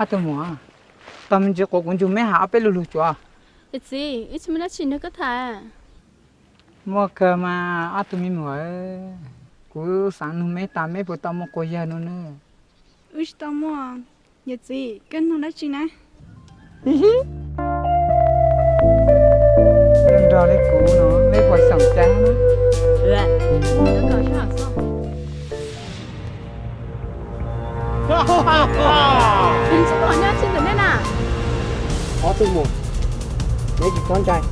Ob tug muam, tos me ntsis, kuv ntsug meb hais ob peb lug lug tsuav. Yawm txiv, wb tsis muaj dab tsi nrog koj tham. Muaj kawg mas ob tug me muam, kuv xaav nug meb tas meb puas tau muaj quas yawg no na? Wb tsis tau muaj. Yawm txiv, koj nug dab tsi na? Nrog li kuv no meb puas xyaum cai? Ob tug muam, neb tsis txhob ntshai,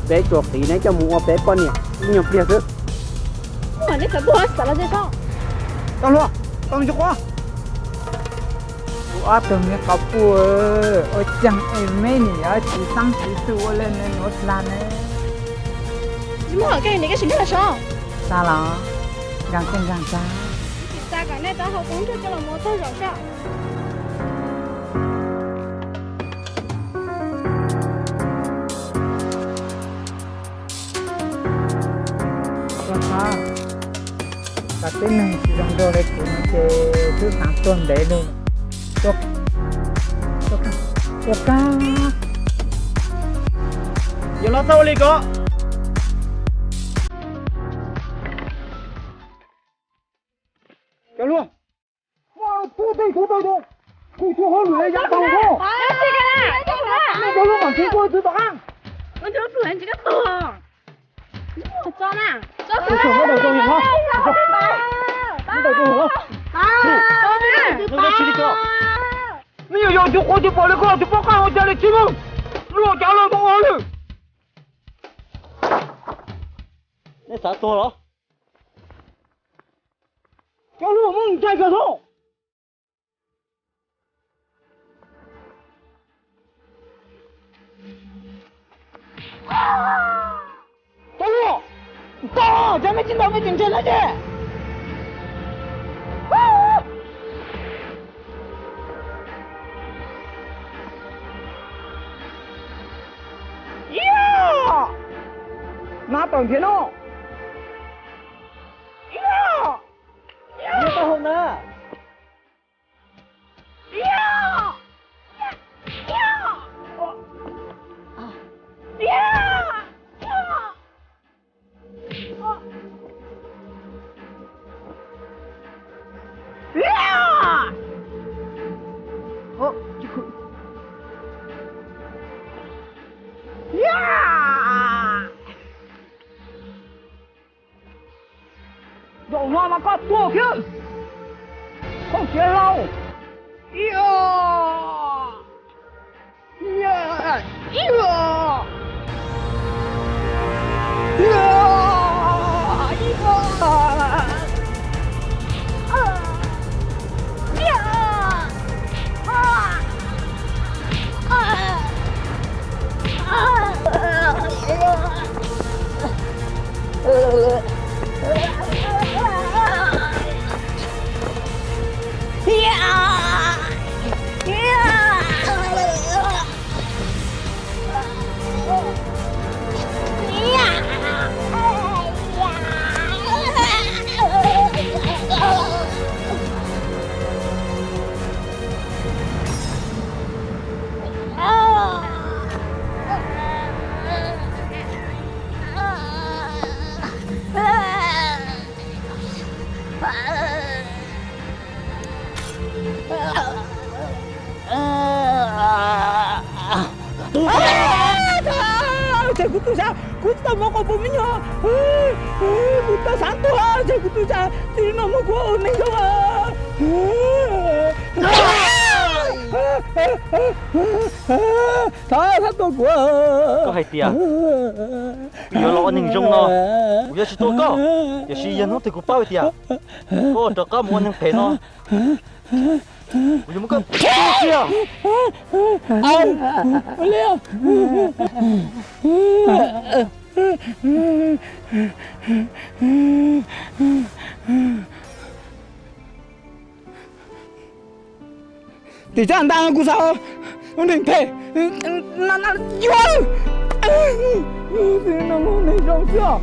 peb tsuas qiv neb coj mus ua peb poj niam ib nyuag pliag xwb. Tau luag, tau me ntsis quav. Kuv ob tug me qhov puj, ua caag es meb nim yuav tsis xaab tsis txuj ua le nuav xwb ne. Tsis muaj hom kej li koj sim nrog los so. Xav los? Nkaag koj nkaag xav. Tsis xav kom nej taub hau koob nrog coj los mus ua txog zaum soj. Koj txhob, cov tib neeg tsis zoo nraug li kuv no ces twb xaav tuag ntev lug. Ua kab, ua kab. Yog los txhob ua li ko. Cov luag, muaj tub teg tub taw tus, kuv tub hauj lwm yav tau ko. Nej cov luag mam txwv kuj txwv tom qab. Tus muab daws rau yus no. Muab daws rau yus no. Nej yuav yog tus quav tus pom li ko tus poj qaib ua cas li tsis muaj luag cov laug tau ua lawm. Nej xav tuag los? Cov luag muab nws tsaig kawg no. Cov luag, tau, cov mej tsis ntaus mej tseem ntseeg no ces. Nab tawm nrhiav no. Nab tawm hauv na. Zaum no mas koj tuag kiag, koj siav hlau. Tseg kuv tub sab, kuv tsis tau muaj quas puj me nyuam, kuv tau xav tuag, tseg kuv tub sab, tsis no muab kuv ua neeg zoo. Thov txhob tua kuv. Koj hais tias kuv yuav los ua neeg zoo no, kuv yuav tsis tua koj, tiam sis yog hnub twg kuv paub tias koj rov qab mus ua neeg phem no, kuv yuav muab koj tua tsiaj. Tim tsab ntaj kuv xav ua neeg phem, yuav neeg zoo xwb os.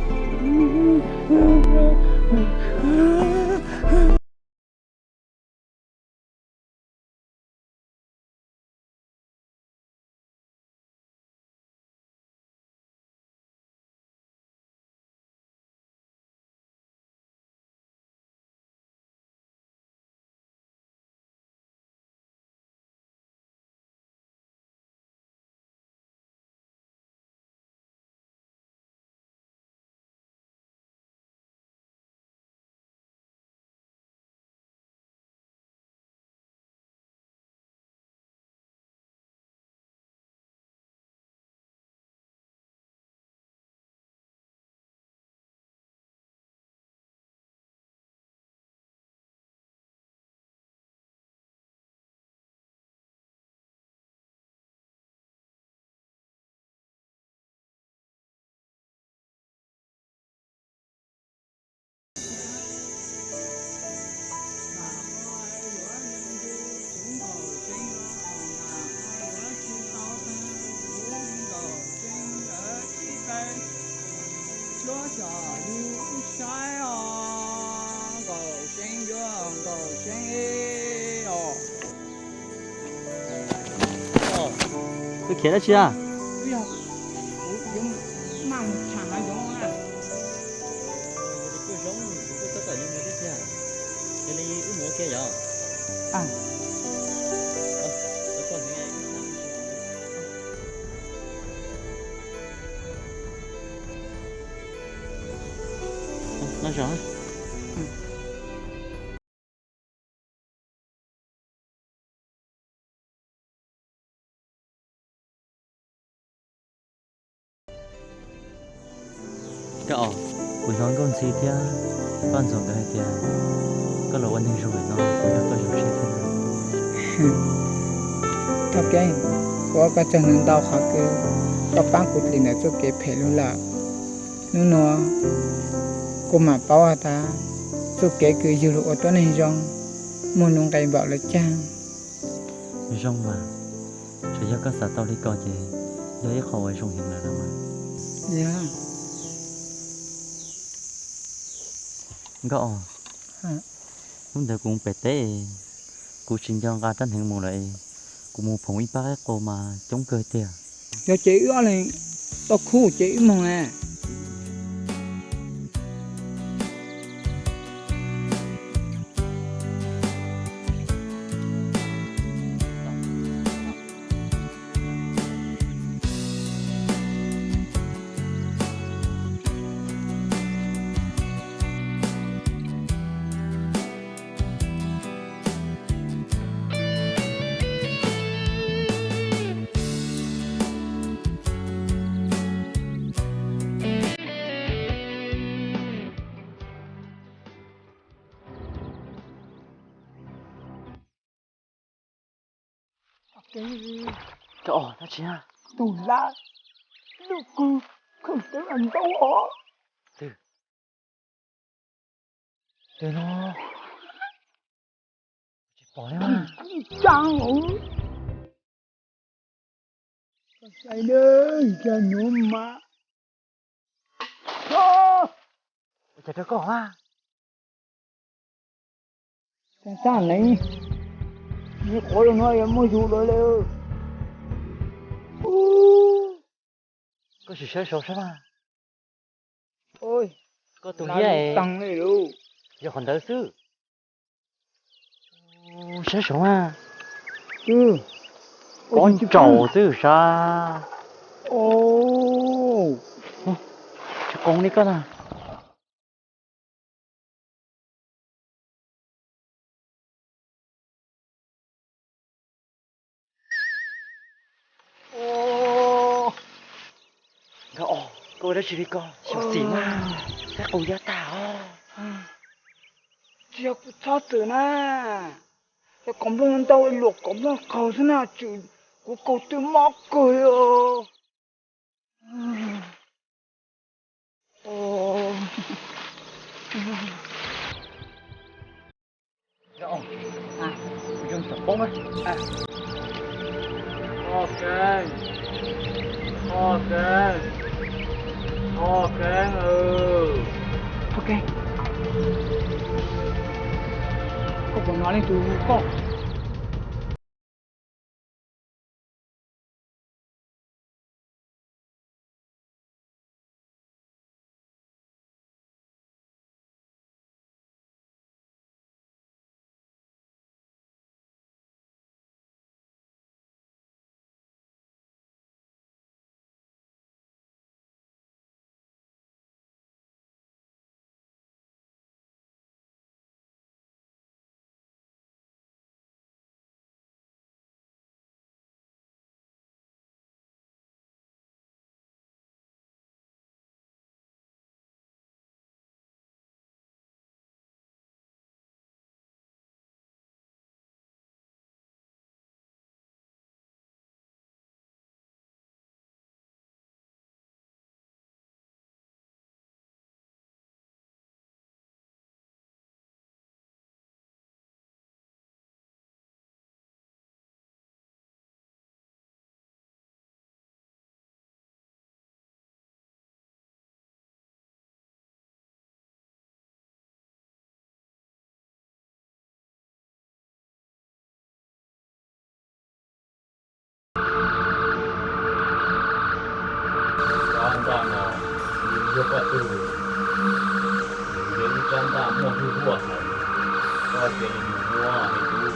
Wb khiav dab tsi a? Koj, kuv hnov Nkauj Ntxhi thiab Paj Ntxoov nkawd hais tias koj los ua neeg zoo lawm no, kuv nrog koj zoo siab thiab. Thaj Keeb, kuv ua koj tsaug ntau ntau qhov kws koj paab kuv dlim ntawm txuj kev phem lug lawm. Nub nua kuv mam paub has tas txuj kev kws yug lug ua tuab neeg zoo muaj nuj nqes npaum le caag. Zoo mas, tsuas yog koj xav tau li ko ces yog ib qho uas zoo heev lawm los mas. Nkauj, hnub ntawd kuv mus pem teb, kuv tsis nco nqa rab hneev mus lawm, kuv mus phoom ib pab qaib qus mas coob kawg tiag. Yog ces wb ob leeg tau khub ces wb moog na. Tug lab, lub kws kheej teeb ntau os. Twg no? Tsis pom li. Tsaab os. Koj saib, cov nuav mas. Ua cas rau koj a? Tag neeg, nws quav rau no yuav muaj yug lawm li. Koj sim saib saud sab mas. Koj tus hiab, yog qhov ntawd xwb. Saib saud mas. Pob ntsaum xwb sab. Tsis qoos li koj na. Nkauj, koj ua dab tsi li ko? Xyov xim mas, qaib qus ya tag os. Tsis yog kuv txhob txwm na, yog kaus nplooj ntau luam kaus nplooj qaug xwb na, tswm kuv kaug twb mob kawg li os. Kuv zoo tsom poob na. Thoj Keeb, Thoj Keeb, Thoj Keeb, Thoj Keeb, koj puas hnov leej twg hu koj? Koj cia li mus ua me tub.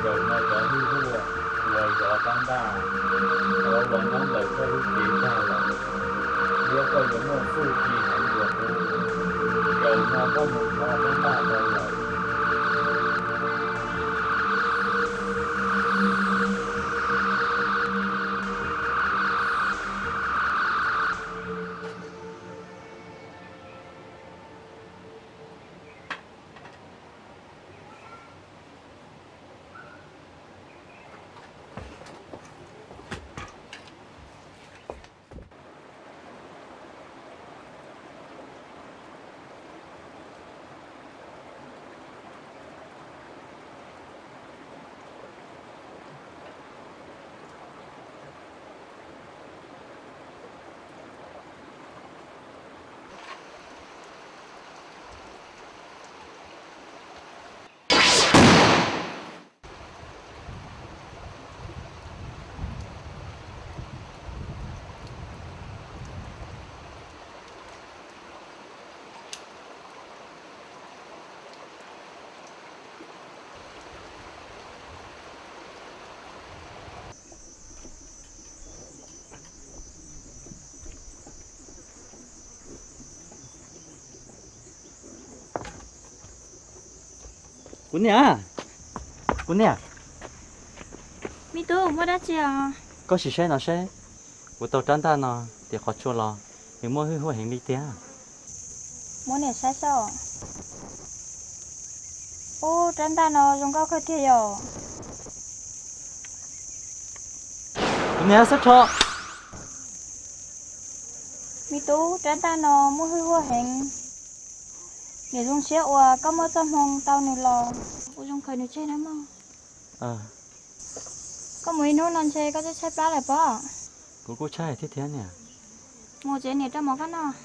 Zaum no cov hwj huaj uas zov rab ntaj, rov los nyob ntawm koj lub cev tag lawm, thiab koj yuav muaj txuj ci heev dua kuv. Zaum no koj mus thov rab ntaj tau lawm. Kuv niam, kuv niam. Me tub, muaj dab tsi os? Koj sim saib no seb, kuv tau rab ntaj no tim qhov tsua los, nws muaj hwj huaj heev li tiag. Muab niam saib saib. Ub, rab ntaj no zoo nkauj kawg tiag yom. Kuv niam, xub rho. Me tub, rab ntaj no muaj hwj huaj heev. Niam zoo siab uas koj muaj txoj hmoo tau nws los ua zoo khaws nws tseg na mog. Koj mus ib hnub no ntshe koj twb tshaib plab lawm pob. Kuv kuj tshaib thiab thiab niam. Mus tsev niam rau mov koj noj.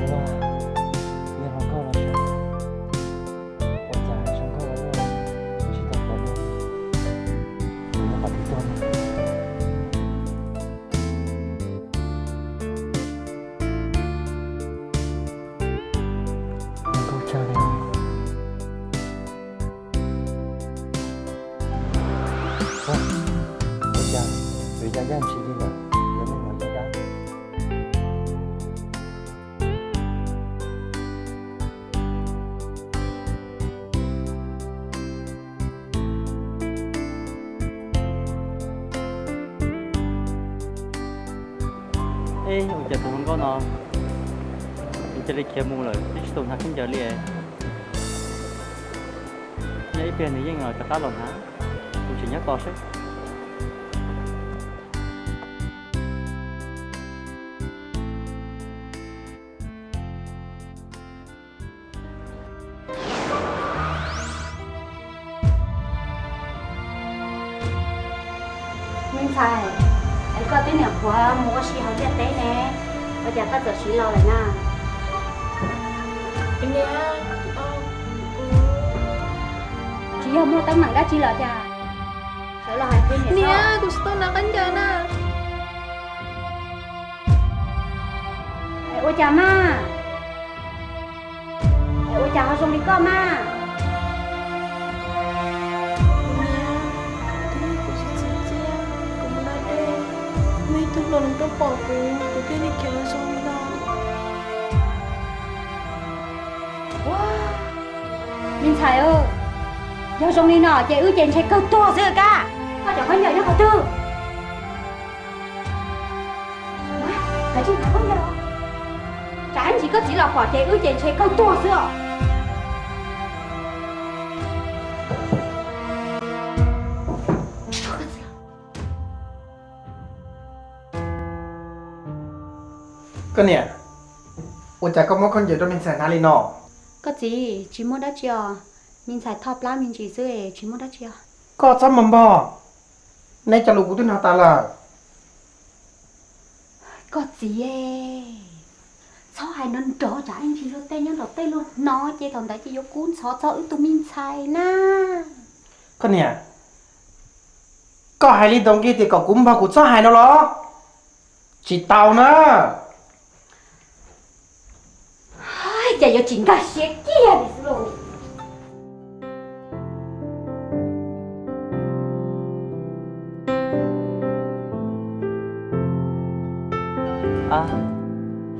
Ua, yog hluas nkauj los sav, ua cas zoo nkauj ua luaj, tsis tau pom dua, nws nyob qhov twg tuaj no. Zoo nkauj tshaj li. Ua cas, tus yaj dab ntsis li lawm, yog nej mos yaj dab. Ej, ua cas tus hluas nkauj no nws cia li khiav mus lawm, twb tsis tau hnav khaub ncaws li. Tiag nws yeej rov qab los hnav, kuv tseem nyob tos seb. Me ntxhais, es koj twb niam qhuav mus ua si hauv ntiaj teb ne, ua cas koj txawm siv los lawm na? Tsis yog muaj teeb meem dab tsi los cas? Sawv los hais tias niam, kuv tsis tau hnav khaub ncaws na. Ua cas mas? Ua cas ho zoo li koj mas? Kuv niam, twb yog kuv tsis txiv txiaj, kuv mus da dej, muaj ib tug hluas nraug pom kuv, kuv thiaj li khiav los zoo li no. Me ntxhais, yog zoo li no ces wb ces ntshe kawg tuag xwb kab. Koj cov khaub ncaws nyob qhov twg? Koj tsis hnav khaub ncaws, tsam ib ntsis koj txiv los pom ces wb ces ntshe kawg tuag xwb os. Koj niam, ua cas koj muab khaub ncaws rau me ntxhais hnav li no? Koj txiv, tsis muaj dab tsi os, me ntxhais thoj plab me ntsis xwb, tsis muaj dab tsi os. Koj txhob npog npog, neb cov lus kuv twb hnov tas lawm. Koj txiv, txhob hais nrov nrov, tsam ib ntsis luag tej nyob nraum tej luag hnov ces thaum ntawd ces yuav kub ntxhov txog wb tus me ntxhais na. Koj niam, koj hais li ntawd nqi tias kom kuv npog kuv txhob hais no los? Tsis tau na. Cas yuav tsis nkag siab kiag li xwb lauj. Ab,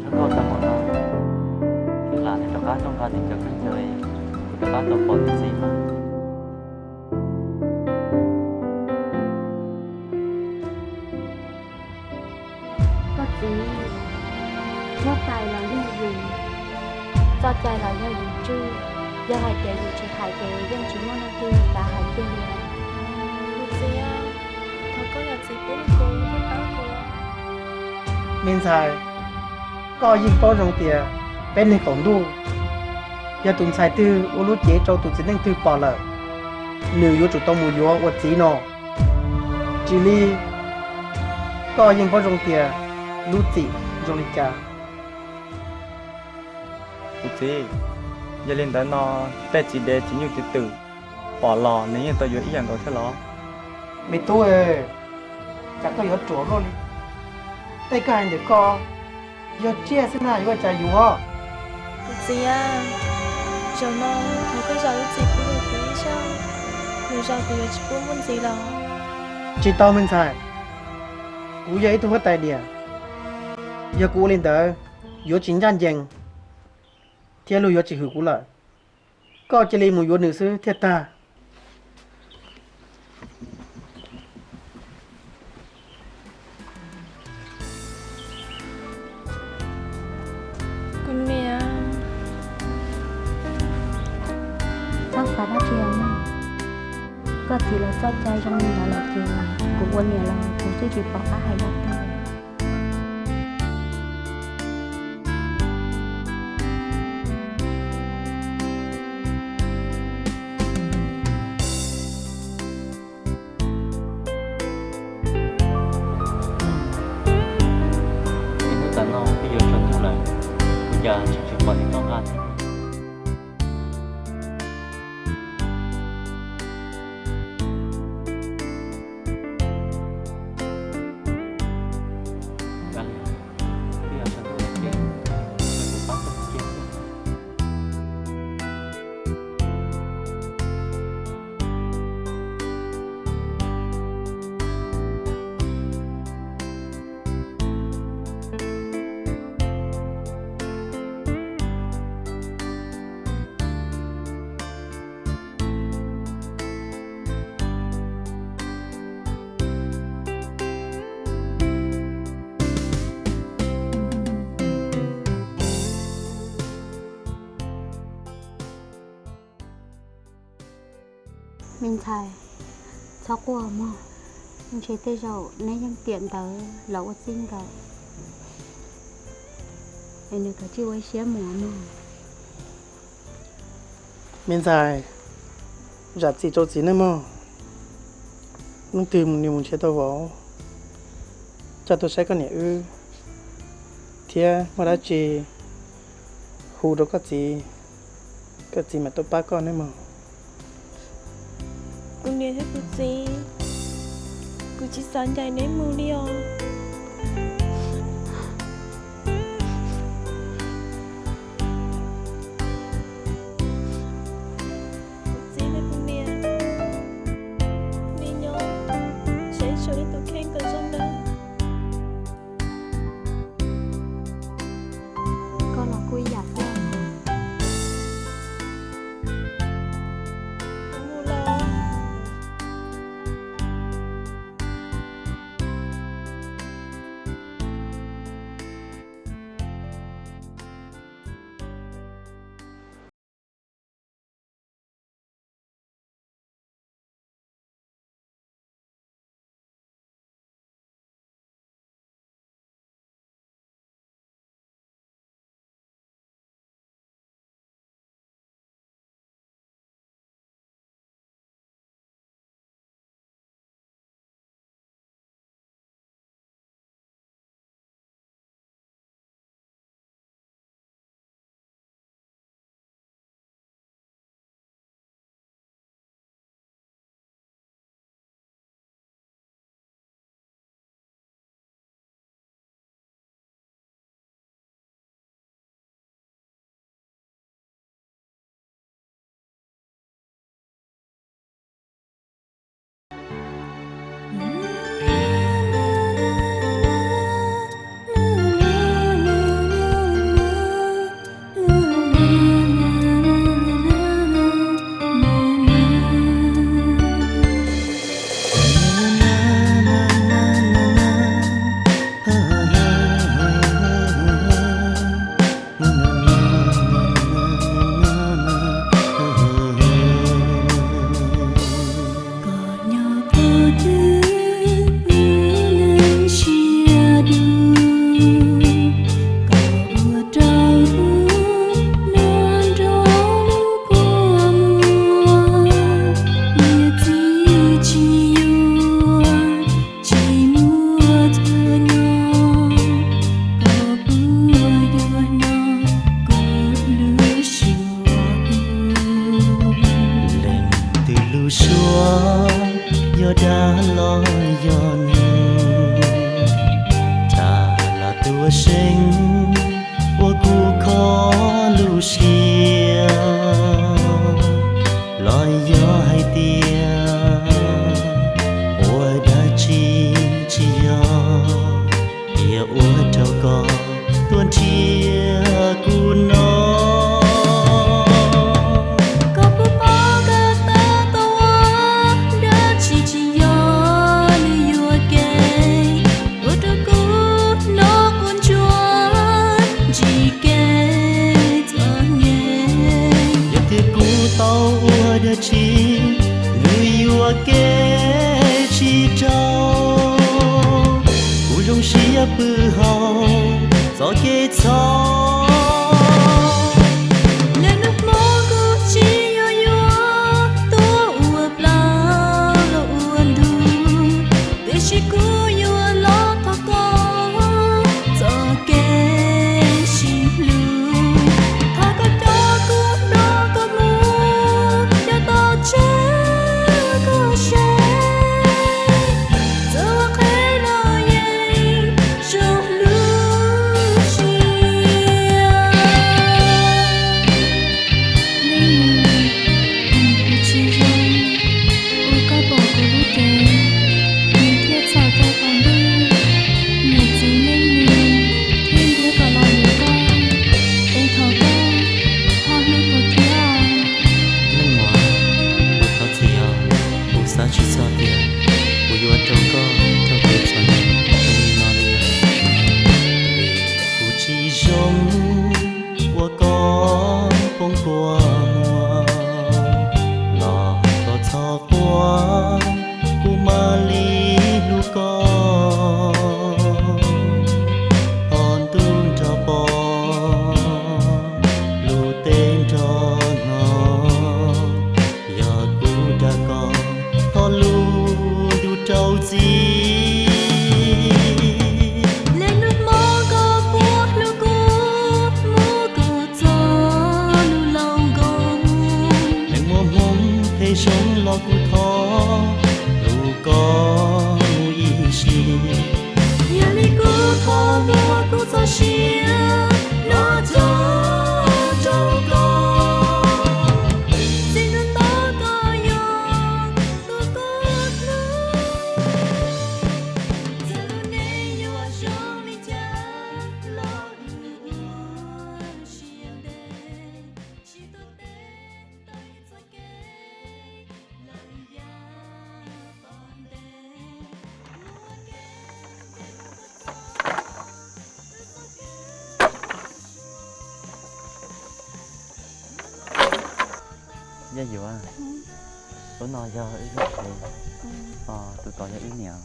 zoo nkauj tag npaum no, kuv lam rov qab tuaj nqa tib co khaub ncaws, kuv rov qab tau pom tus txiv mas. Koj txiv, huab tais los yog yus, txoj cai los yog yus tswj, yog hais tias yus tsis hais ces yeej tsis muaj leej twg xav hais kiag li. Kuv txiv, thov koj yog txiv pub kuv thiab pab kuv. Me ntxhais, koj yeej paub zoo tias peb neeg qaum ntuj, yog tus ntxhais twg ua lub cev rau tus txiv neej twg pom lawm, nws yuav tsum tau mus yuav ua txiv no. Tsis li, koj yeej paub zoo tias lub txim zoo li cas. Kuv txiv, yog li ntawd no tej txiv dev txiv nyuj txiv twm pom los nws yeej tau yuav ib yam nkaus thiab los? Me tub, cas koj yuav ruam luaj li. Tej koj hais ntawm koj yog tsiaj xwb na, yuav ua cas yuav. Kuv txiv, zaum no thov koj zam lub txim pub rau kuv ib zaug, lwm zaus kuv yuav tsis pub muaj ntxiv los. Tsis tau me ntxhais, kuv yog ib tug huab tais diam, yog kuv ua li ntawd yuav tsis ncaj ncees thiab luag yuav tsis hwm kuv lawm. Koj cia li mus yuav nws xwb thiaj tag. Kuv niam, txhob xav dab tsi os mog. Koj txiv lawv txoj cai zoo li ntawd lawm ces kuv ua niam los kuv twb tsis pom qab hais dab tsi. Ib hnub tas no twb yuav tsaus ntuj lawm, ua cas tseem tsis pom nws tuaj nqa thiab? Twb yuav tsaus ntuj lawm ces kuv pab koj mus cia xwb. Me ntxhais, txhob quaj mog, ntshe tej zaum neb yeej tiam ntawd los ua txij nkawm, es nws kav tsij ua ib siab mus mog. Me ntxhais, zam txim rau txiv nawb mog. Hnub twg nws mus nrhiav tau vauv, coj tuaj saib koj niam wb, thiab muaj dab tsi hu rau koj txiv, koj txiv mam tuaj pab koj nawb mog. Kuv niam thiab kuv txiv, kuv tsis xav ncaim neb mus li os. Kuv txiv thiab kuv niam, nej nyob saib saum nej tus kheej kom zoo nawb. Koj los kuj ib yam thiab. Kuv mus lawm. Koj nyob qhov twg wb neej siab dua, koj ua rau wb nrog nrog lub kua muag, niam txiv tsis yuav, tsis muaj txhua nyob, koj puas yuav hnov kuv lub suab hu? Leej twg lub suab, yog dab los yog neeg, tham los tuaj seev ua kuv kho lub siab. Los yog hais tias ua dab tsi tsis yog, cia ua rau koj tuaj nrhiav kuv no. Koj puas paub koj tab tom ua dab tsi tsis yog, nws yuam kev ua rau kuv hnov quaj ntsuag ntsim kev txom nyem. Yog tias kuv tau ua dab tsi, nws yuam kev tsis rau, kuv zoo siab pw hauv txoj kev txhaum. Lwm hnub kuv tsis yog yuav tuaj ua plaub los ua ntug, tiam sis kuv yuav los thov koj txoj kev sib hlub. Thov koj coj kuv nrog koj mus, coj tau tseg koj se. Txawm ua qhev los yeej zoo lub siab. Txiv, leej nus mob koj puab hlub kuv, muab koj txoj lus laus nkoos. Leej muaj hmoo phem zoo los kuv thov lus koj mus ib sim. Yog li kuv thov muab kuv txoj sia no tso rau koj. Txiv, ntuj nto koj yog tus kuv hlub. Txawm lub neej yuav zoo li cas los wb ua siab ntev, tsis tuaj teb tau ib txoj kev lawm yav tom ntej. Mus ua ke, ces mus txog txog wb txoj kev. Yaj Yuav, lub no yog wb lub tsev, tus tod yog wb niam.